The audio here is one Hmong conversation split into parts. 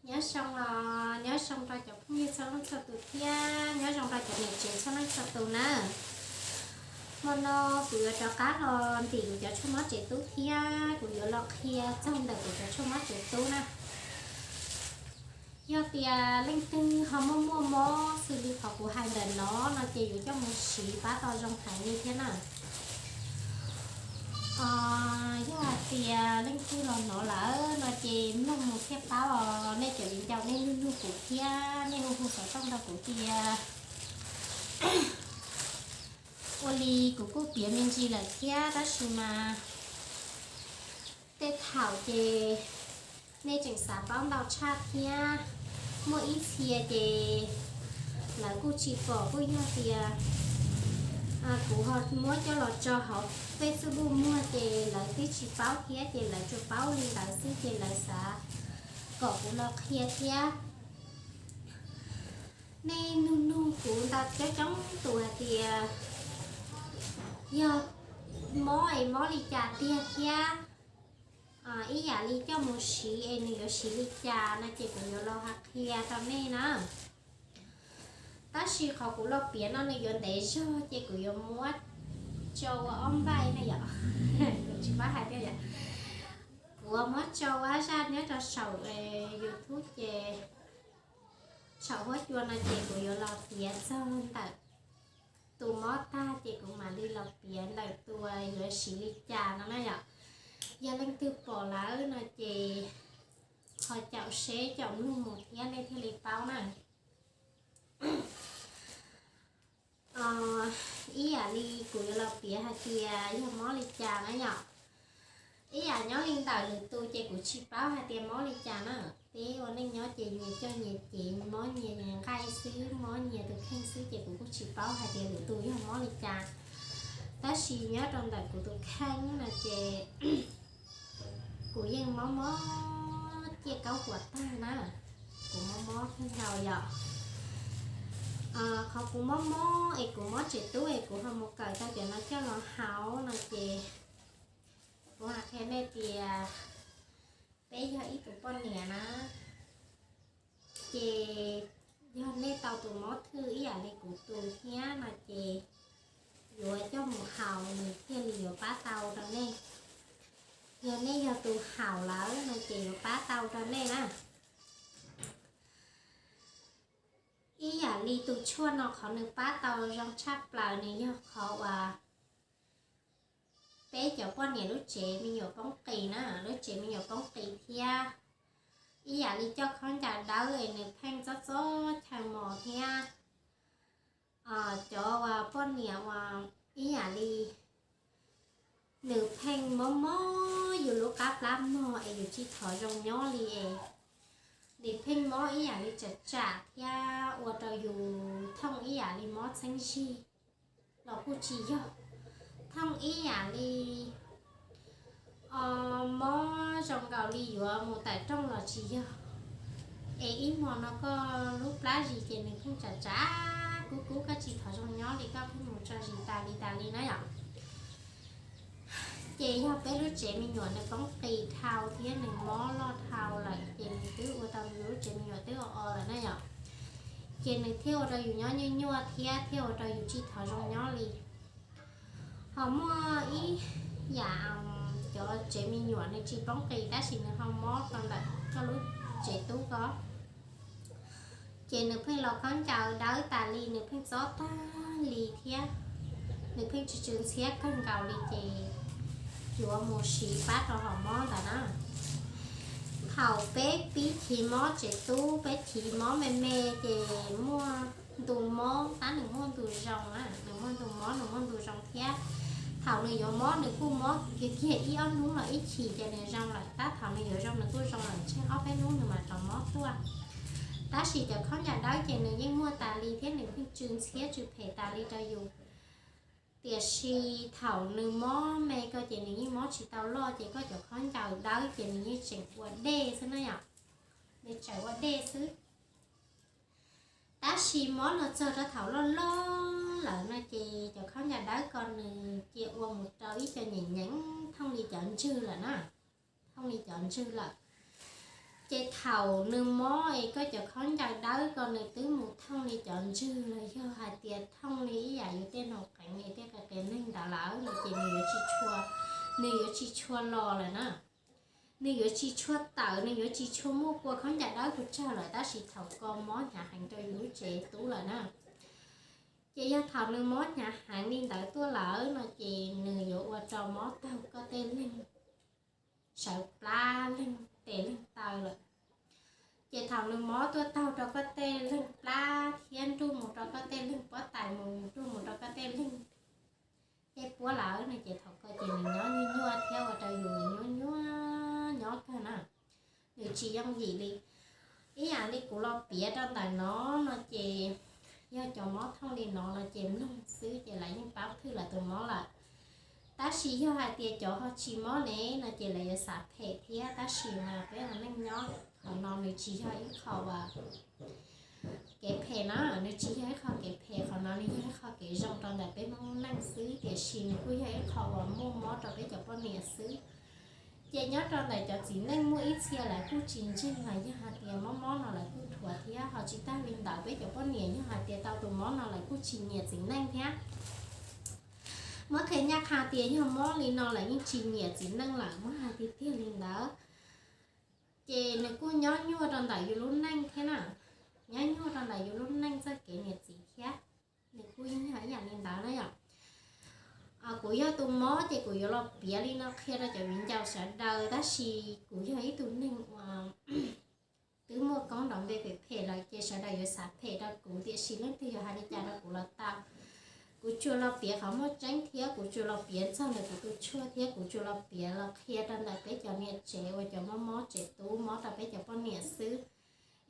Nyob zoo os, nyob zoo rau cov phooj ywg txhua leej txhua tus thiab nyob zoo rau cov niam tsev txhua leej txhua tus na. Hmo no kuv yuav rov qab los ntim kuv cov tshuaj mob tsev tub thiab kuv yuav los qhia txog ntawm kuv cov tshuaj mob tsev tub na. Yog tias leej twg ho muaj muaj mob xws li qhov kuv hais ntawm no no ces yuav coj mus siv pab tau zoo heev li thiab na. Yog hais tias leej twg los hnov lawm no ces mloog mus thiaj paub os. Nej cov viv ncaus nej nug nug kuv thiab nej hu hu xov tooj rau kuv tias ua li kuv kuj piav me ntsis lawm thiab tab sis mas tej thaum ces nej tseem xav paub ntau tshaj thiab. Muaj ib txhia ces lawv kuj tsis pom, kuj yog tias kuv ho muab coj los tso hauv Facebook muag ces lawv twb tsis paub thiab ces lawv tsuas paub li ntawd xwb ces lawv xav kom kuv los qhia thiab. Nej nug nug kuv ntau coob coob tus hais tias yog mob es mob li cas tiag thiab ib yam li coj mus siv es nws yuav siv li cas no ces kuv yuav los hais qhia rau nej na. Tab sis qhov kuv los piav no nws yuav ntev zog ces kuv yuav muab tso ua ob npaij na yom. Kuv tsis paub hais tias yom, kuv yuav muab tso ua zaj nyob rau saum YouTube ces saum huab cua no ces kuv yuav los piav txog ntawm tus mob tag ces kuv mam li los piav ntawm tus yuav siv li cas no na yom. Yog leej twg pom lawm no ces ho caum seb caum mloog mus thiab nej thiaj li paub na. Ib yam li kuv yuav los piav hais tias yog mob li cas na yom. Ib yam nyob li ntawm lwm tus ces kuv tsis paub hais tias mob li cas na. Peb ua neej nyob ces nyias coj nyias cev mob nyias nqaij xwb, mob nyias tus kheej xwb ces kuv kuj tsis paub hais tias lwm tus yog mob li cas. Tab sis nyob rau ntawm kuv tus kheej no ces kuv yeej mob mob ciaj kaub huam tag na. Kuv mob mob kawg nkaus yom. Qhov kuv mob mob es kuv mob tsev tub es kuv ho mus kawm tau cov no coj los haus no ces kuv hais qhia nej tias peb yog ib tus poj niam na, ces yog nej tau tus mob thwj ib yam li kuv tus thiab no ces yuav coj mus haus nws thiaj li yuav pab tau rau nej. Yog nej yog tus haus lawm no ces yuav pab tau rau nej na. Ib yam li tus tshuaj no qhov nws pab tau zoo tshaj plaws nws yog qhov uas peb cov poj niam lub tsev me nyuam poob qis na, lub tsev me nyuam poob qis thiab ib yam li coj khaub ncaws dawb es nws pheej txob txob chaw mos thiab cov uas poj niam uas ib yam li nws pheej mob mob yus lub qab plab mog es yus tsis thov zoo nyob li es nws pheej mob ib yam li tsam tsam thiab ua rau yus thooj ib yam li mob txheeb zig los kuj tsis yog, thooj ib yam li mob zoo nkaus li yuav mus tawm rooj los tsis yog, es ib hmo no koj lub plab zis ces nws pheej tsam tsam kub kub koj tsis thov zoo nyob li koj pheej mus tso zis tas li tas li na yom. Ces yog peb lub tsev me nyuam nws poob qis dhau thiab nws mob loj dhau lawm ces nws twb ua rau yus lub tsev me nyuam twb o o lawm na yom. Ces nws thiaj ua rau yus nyob nyuaj nyuaj thiab thiaj ua rau yus tsis thov zoo nyob li. Ho muaj ib yam cov tsev me nyuam nws tsis poob qis tab sis nws ho mob rau ntawm koj lub tsev tub ko, ces nws pheej los khaub ncaws dawb tas li, nws pheej txob tag li thiab nws pheej tsw tsw ntxhiab kawg nkaus li ces yuav mus siv pab rau hom mob ntawd na. Thaum peb pib chiv mob tsev tub, peb chiv mob me me ces muaj ntu mob tab nws muaj ntu zoo na, nws muaj ntu mob nws muaj ntu zoo thiab. Thaum nws yuav mob nws kuj mob kiag kiag ib ob hnub los ib chim ces nws zoo lawm, tab thaum nws yuav zoo nws kuj zoo lawm tsheej ob peb hnub nws mam rov mob tuaj. Tab sis cov khaub ncaws dawb ces nws yeej muaj tas li thiab nws pheej tsw ntxhiab tsw phem tas li rau yus. Tiam sis thaum nws mob me ko ces nws yeej mob tsis tau loj ces koj cov khaub ncaws dawb ces nws yeej tseem ua dej xwb na yom, nws tseem ua dej xwb. Tab sis mob los txog rau thaum loj loj lawm no ces cov khaub ncaws dawb ko nws cia ua mus rau ib co nyeem nyeem thooj li cov ntswg lawm na, thooj li cov ntswg lawm. Ces thaum nws mob es koj cov khaub ncaws dawb ko nws twb mus thooj li cov ntswg los yog hais tias thooj li ib yam yus tej nau qeev li tej qias qias neeg ntawd lawm no ces nws yuav tsis tshua, nws yuav tsis tshua los lawm na. Nws yuav tsis tshua tawm, nws yuav tsis tshua muaj kua khaub ncaws dawb pes tsawg lawm, tab sis thaum ko mob hnyav heev rau yus lub tsev tub lawm na. Ces yog thaum nws mob hnyav heev li ntawd tuaj lawm no ces nws yuav ua rau mob taug koj tej leeg, sawv plab leeg tes leeg taw lawm. Ces thaum nws mob tuaj taug rau koj tej leeg plab thiab nruj mus rau koj tej leeg pob tais, mus nruj mus rau koj tej leeg tej puab lawm no ces thaum ko ces nws nyob nyuaj nyuaj thiab ua rau yus nyuaj nyuaj nyob kawg na. Nws tsis yooj yim li. Ib yam li kuv los piav rau ntawm no no ces yog cov mob thooj li no no ces mloog xwb ces lawv yeej paub thwj lawv tus mob lawm. Tab sis yog hais tias cov ho tsis mob ne no ces lawv yuav xav phem thiab, tab sis mas peb ua neej nyob qhov no nws tsis yog ib qho uas kev phem na, nws tsis yog ib qho kev phem, qhov no nws yog ib qho kev zoo rau ntawm peb Hmoob neej xwb, tiam sis nws kuj yog ib qho uas muaj mob rau peb cov poj niam xwb. Ces nyob rau ntawm cov txiv neej muaj ib txhia lawv kuj tsis ntseeg los yog hais tias mob mob no lawv kuj dhuav thiab, ho tsis tag li ntawd peb cov poj niam yog hais tias tau tus mob no lawv kuj tsis nyiam txiv neej thiab. Muab qhia ncaj qha tias yog mob li no lawv yeej tsis nyiam txiv neej lawm, muab hais tiag tiag li ntawd. Ces nws kuj nyob nyuaj rau ntawm yus lub neej thiab na, nyob nyuaj rau ntawm yus lub neej txoj kev niam txiv thiab. Nws kuj yeej yog ib yam li ntawd na yom. Kuv yog tus mob ces kuv yuav los piav li no qhia rau cov viv ncaus sawv daws, tab sis kuv yog ib tug neeg uas twb muaj koob nrov npe phem phem lawm ces sawv daws yuav xav phem rau kuv, tiam sis leej twg yuav hais li cas rau kuv los tau. Kuv tsuas los piav qhov muaj tseeb thiab kuv tsuas los piav txog ntawm kuv tus tshuaj thiab kuv tsuas los piav los qhia rau ntawm peb cov niam tsev uas cov mob mob tsev tub mob rau peb cov poj niam xwb.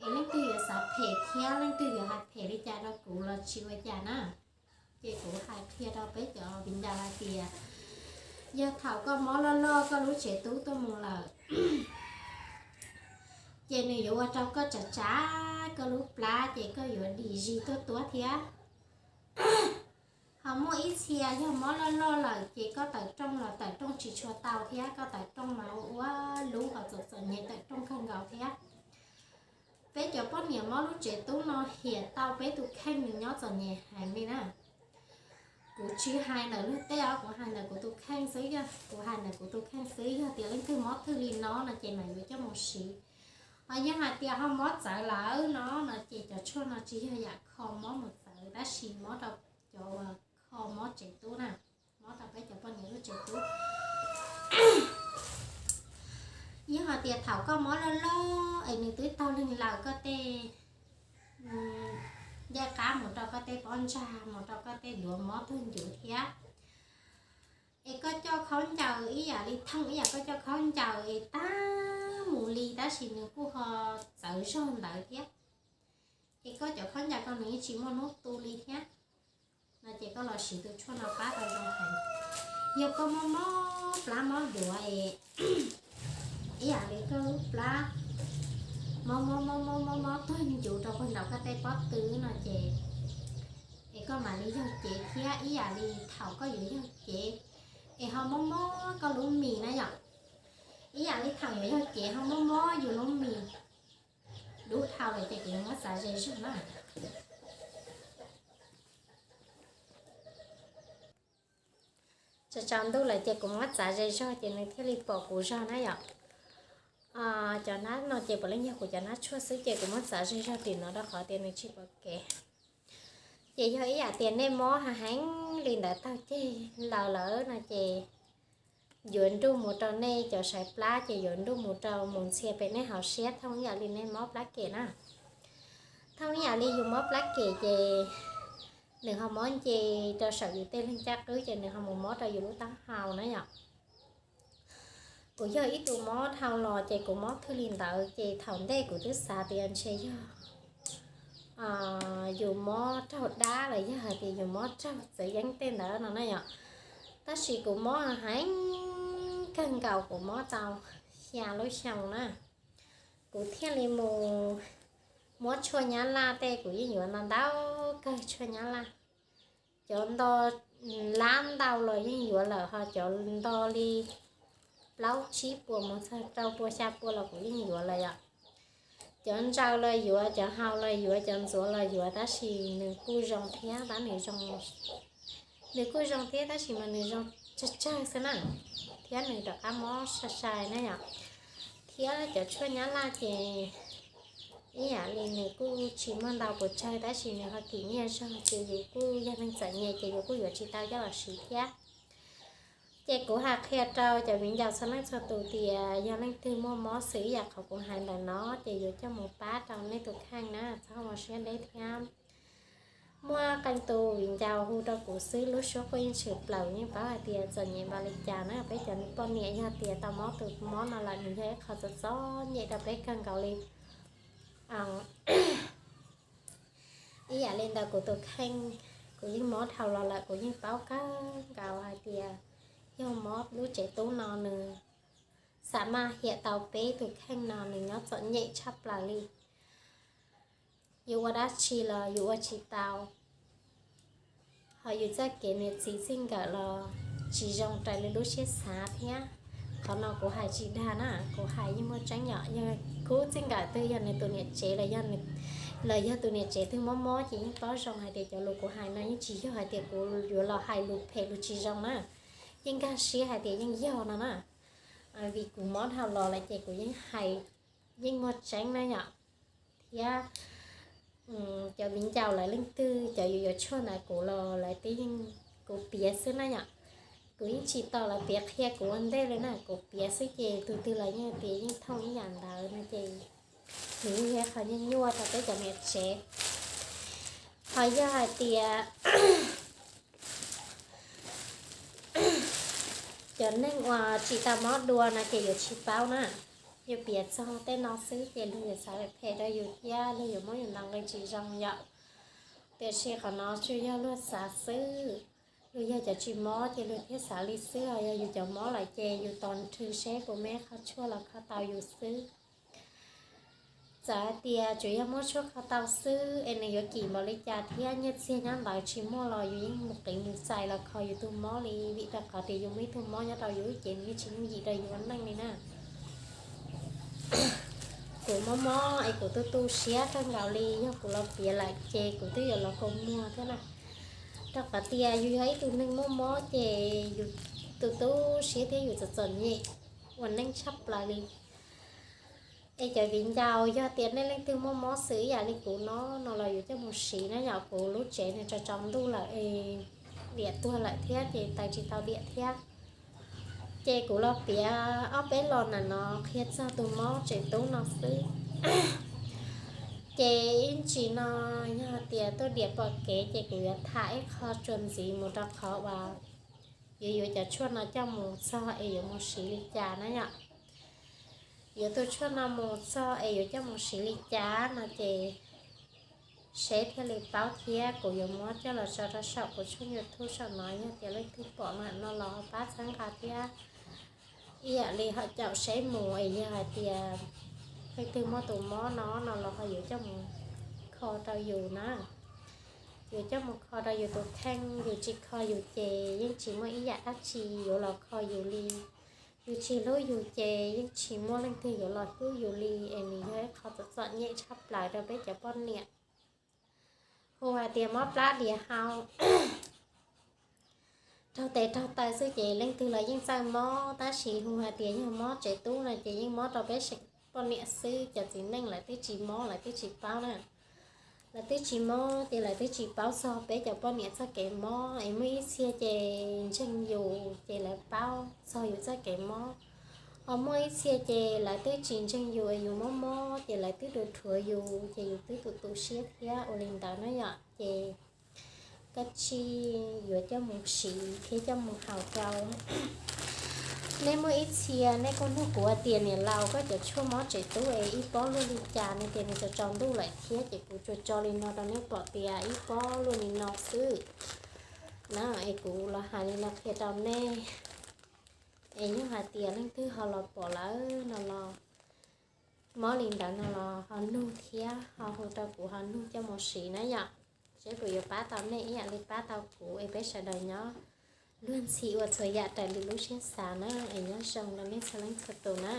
Es leej twg yuav xav phem thiab leej twg yuav hais phem li cas rau kuv los tsis ua cas na. Ces kuv hais qhia rau peb cov viv ncaus hais tias yog thaum koj mob loj loj koj lub tsev tub tuaj mus lawm, ces nws yuav ua rau koj tsav tsav koj lub plab ces koj yuav dim zis tuaj tuab thiab. Ho muaj ib txhia yog mob loj loj lawm ces koj tawm rooj los tawm rooj tsis tshua tau thiab, koj tawm rooj mas ua ua lub ho txom txom nyem tawm rooj kawg nkaus thiab. Peb cov poj niam mob lub tsev tub no hiam tau peb tus kheej nws nyob txom nyem heev li na. Kuv tsis hais ntawm luag tej os, kuv hais ntawm kuv tus kheej xwb, yog kuv hais ntawm kuv tus kheej xwb, yog tias leej twg mob twg li no no ces mam yuav coj mus siv. Ho yog hais tias ho mob txawv lawm no no ces cov tshuaj no tsis yog yam kho mob mus txawv, tab sis mob rau cov uas kho mob tsev tub na, mob rau peb cov poj niam lub tsev tub. Yog hais tias thaum koj mob loj loj es nws twb taug leeg lawm koj tej ncej qab mus rau koj tej pob ntsag, mus rau koj tej duav mob tuag ncuv thiab, es koj coj khaub ncaws ib yam li thooj ib yam koj coj khaub ncaws es tag mus li tab sis nws kuj ho txawv zog ntawd thiab, es koj cov khaub ncaws ko nws yeej tsis muaj hnub tu li thiab, no ces koj los siv tus tshuaj no pab tau zoo heev. Yog koj mob mob plab mob duav es ib yam li koj lub plab mob mob mob mob mob mob tuag ncuv rau puag nraum koj tej pob tw no ces, es koj mam li yog cev thiab ib yam li thaum koj yuav yog cev es ho mob mob koj lub mis na yom. Ib yam li thaum yuav yog cev ho mob mob yus lub mis. Dub dhau lawm ces kuv yuav muab txav ze zog na. Tsaus tsaus ntuj lawm ces kuv muab txav ze zog ces nws thiaj li pom kuv zog na yom. Cov hnab no ces puav leej yog kuv cov hnab tshuaj xwb ces kuv muab txav ze zog tim no rau qhov tias nws tsis pom kev. Ces yog ib yam tias nej mob heev heev li ntawd taug ceg laus lawm no ces yuav nruj mus rau nej cov sawv plab ces yuav nruj mus rau mus ntxhia pem nej hauv siab thooj ib yam li nej mob plab kem na. Thooj ib yam li yus mob plab kem ces nws ho mob nce rau saum yus tej leeg caj qwb ces nws ho mus mob rau yus lub taub hau na yom. Kuv yog ib tug mob dhau los ces kuv mob thwj li ntawd ces thaum ntej kuv twb xav tias ntshe yog yus mob raug dab los yog hais tias yus mob raug txawv yeeb tej ntawd no na yom. Tab sis kuv mob heev kawg nkaus, kuv mob tau xya lub xyoo na. Kuv thiaj li mus muab tshuaj nyab laj tej, kuv yeej yuav ntau ntau kawg tshuaj nyab laj. Cov nto lab ntau los yeej yuav lawm, ho cov nto li plaub tsib puas mus txog rau pua xya pua los kuv yeej yuav lawm yom. Cov ntsaws los yuav, cov haus los yuav, cov ntxuav los yuav, tab sis nws kuj zoo thiab, tab nws zoo, nws kuj zoo thiab tab sis mas nws zoo tsawg tsawg xwb na, thiab nws rov qab mob sai sai na yom. Thiab cov tshuaj nyab laj ces ib yam li nws kuj tsis muaj ntau pes tsawg tab sis nws ho kim nyiaj zog ces yus kuj yog neeg txom nyem ces yus kuj yuav tsis tau coj los siv thiab. Ces kuv hais qhia rau cov viv ncaus txhua leej txhua tus tias yog leej twg muaj mob xws ib yam qhov kuv hais ntawm no ces yuav coj mus pab rau nej tus kheej na, txhob ua siab deb thiab. Muaj qee tus viv ncaus hu rau kuv xwb lub suab kuj yeej tshwm plaws, yeej paub hais tias txom nyem npaum li cas na, peb cov poj niam yog tias tau mob tus mob no lawm nws yog ib qho txom txom nyem rau peb kawg nkaus li. Ib yam li ntawd kuv tus kheej, kuv yeej mob dhau los lawm, kuv yeej paub kawg nkaus hais tias yog mob lub tsev tub no nws xam maj hiam tau peb tus kheej no nws nyob txom nyem tshaj plaws li. Yus ua dab tsi los yus ua tsis tau, ho yus txoj kev niam txiv txij nkawm los tsis zoo raws li lub siab xav thiab. Qhov no kuv hais tsis dag na, kuv hais yeej muaj tseeb yom. Yog khub txij nkawm twg yog nws tus niam tsev los yog tus niam tsev twg mob mob ces yeej paub zoo hais tias cov lus kuv hais no yeej tsis yog hais tias kuv yuav los hais lus phem lus tsis zoo na, yeej nkag siab hais tias yeej yog no na. Vim kuv mob dhau los lawm ces kuv yeej hais, yeej muaj tseeb na yom. Thiab cov viv ncaus lawv leej twg cov yuav yuav tshuaj ntawd kuv los lawv twb yeej, kuv piav xwb na yom. Kuv yeej tsis tos lawv piav qhia kuv ua ntej li na, kuv piav xwb ces tus twg los yeej tias yeej thooj ib yam ntawd no ces nws yeej yog qhov nyuaj nyuaj rau peb cov niam tsev. Ho yog hais tias cov neeg uas tsis tau mob dua no ces yuav tsis paub na. Yus piav txog tej no xwb ces luag yuav xav phem rau yus thiab luag yuav muab yus ntaus nqi tsis zoo yom. Tiam sis qhov no tsuas yog luag xav xwb. Luag yog cov tsis mob ces luag thiaj xav li xwb, ho yog yus cov mob lawm ces yus tos nrhw seb puas muaj ib qho tshuaj los kho tau yus xwb. Txawm hais tias tsuas yog muab tshuaj kho tau xwb es nws yuav kim npaum li cas thiab nyiaj txiag nyob ntawd tsis muaj los yus yeej mus qiv mus txais los kho yus tus mob li, vim rau qhov tias yus muaj ib tug mob nyob rau yus ces nws yeej tsis yooj yim rau yus ua neej li na. Kuv mob mob es kuv tu tu siab kawg nkaus li, yog kuv los piav lawm ces kuv twb yuav los kaus muag thiab na. Rau qhov tias yus yog ib tug neeg muaj mob ces yus tu tu siab thiab yus txom txom nyem ua neej tshaj plaws li. Es cov viv ncaus yog tias nej leej twg muaj mob xws ib yam li kuv no no los yuav coj mus siv na yom. Kuv lub tsev nws tsaus tsaus ntuj lawm es diam tuag lawm thiab ces taws tsis tau diam thiab. Ces kuv los piav ob peb lo ntawm no qhia txog tus mob tsev tub no xwb. Ces ib ntsis no yog tias tuaj diam pom kev ces kuv yuav tham ib qho tsuas ntxiv mus rau qhov uas yuav yuav cov tshuaj no coj mus txog es yuav mus siv li cas na yom. Yuav tus tshuaj no mus txog es yuav coj mus siv li cas no ces seb thiaj li paub thiab kuv yuav muab coj los tso rau saum kuv tshooj YouTube saum no, yog tias leej twg pom no los pab txhawb nqa thiab. Ib yam li ho caum seb mus es yog hais tias leej twg muaj tus mob no no los ho yuav coj mus kho rau yus na. Yuav coj mus kho rau yus tus kheej, yus tsis kho yus ces yeej tsis muaj ib yam dab tsi yuav los kho yus li. Yus tsis hlub yus ces yeej tsis muaj leej twg yuav los hlub yus li, es nws yog ib qho txom txom nyem tshaj plaws rau peb cov poj niam. Hu hais tias mob plab diav hau, raug tes raug taw xwb ces leej twg los yeej txawj mob, tab sis hu hais tias yog mob tsev tub no ces yeej mob rau peb poj niam xwb. Cov txiv neej lawv twb tsis mob lawv twb tsis paub na. Lawv twb tsis mob ces lawv twb tsis paub txog peb cov poj niam txoj kev mob, es muaj ib txhia ces ntseeg yus ces lawv paub txog yus txoj kev mob. Ho muaj ib txhia ces lawv twb tsis ntseeg yus es yus mob mob ces lawv twb dhuav dhuav yus ces yus twb tu tu siab thiab ua li ntawd na yom. Ces koj tsij yuav coj mus siv thiab coj mus haus rau. Nej muaj ib txhia nej kuj nug kuv tias niam laus, koj cov tshuaj mob tsev tub es ib pob luaj li cas no, ces nws tsaus tsaus ntuj lawm thiab ces kuv tsuas tso li no rau nej pom tias ib pob luaj li no xwb na. Es kuv los hais li no qhia rau nej, es yog hais tias leej twg ho los pom lawm no los mob li ntawd no los ho nug thiab ho hu rau kuv ho nug coj mus siv na yom. Seb puas yuav pab tau nej ib yam li pab tau kuv, es peb sawv daws nyob luag ntxhi ua txhua yam raws li lub siab xav na. Es nyob zoo rau nej txhua leej txhua tus na.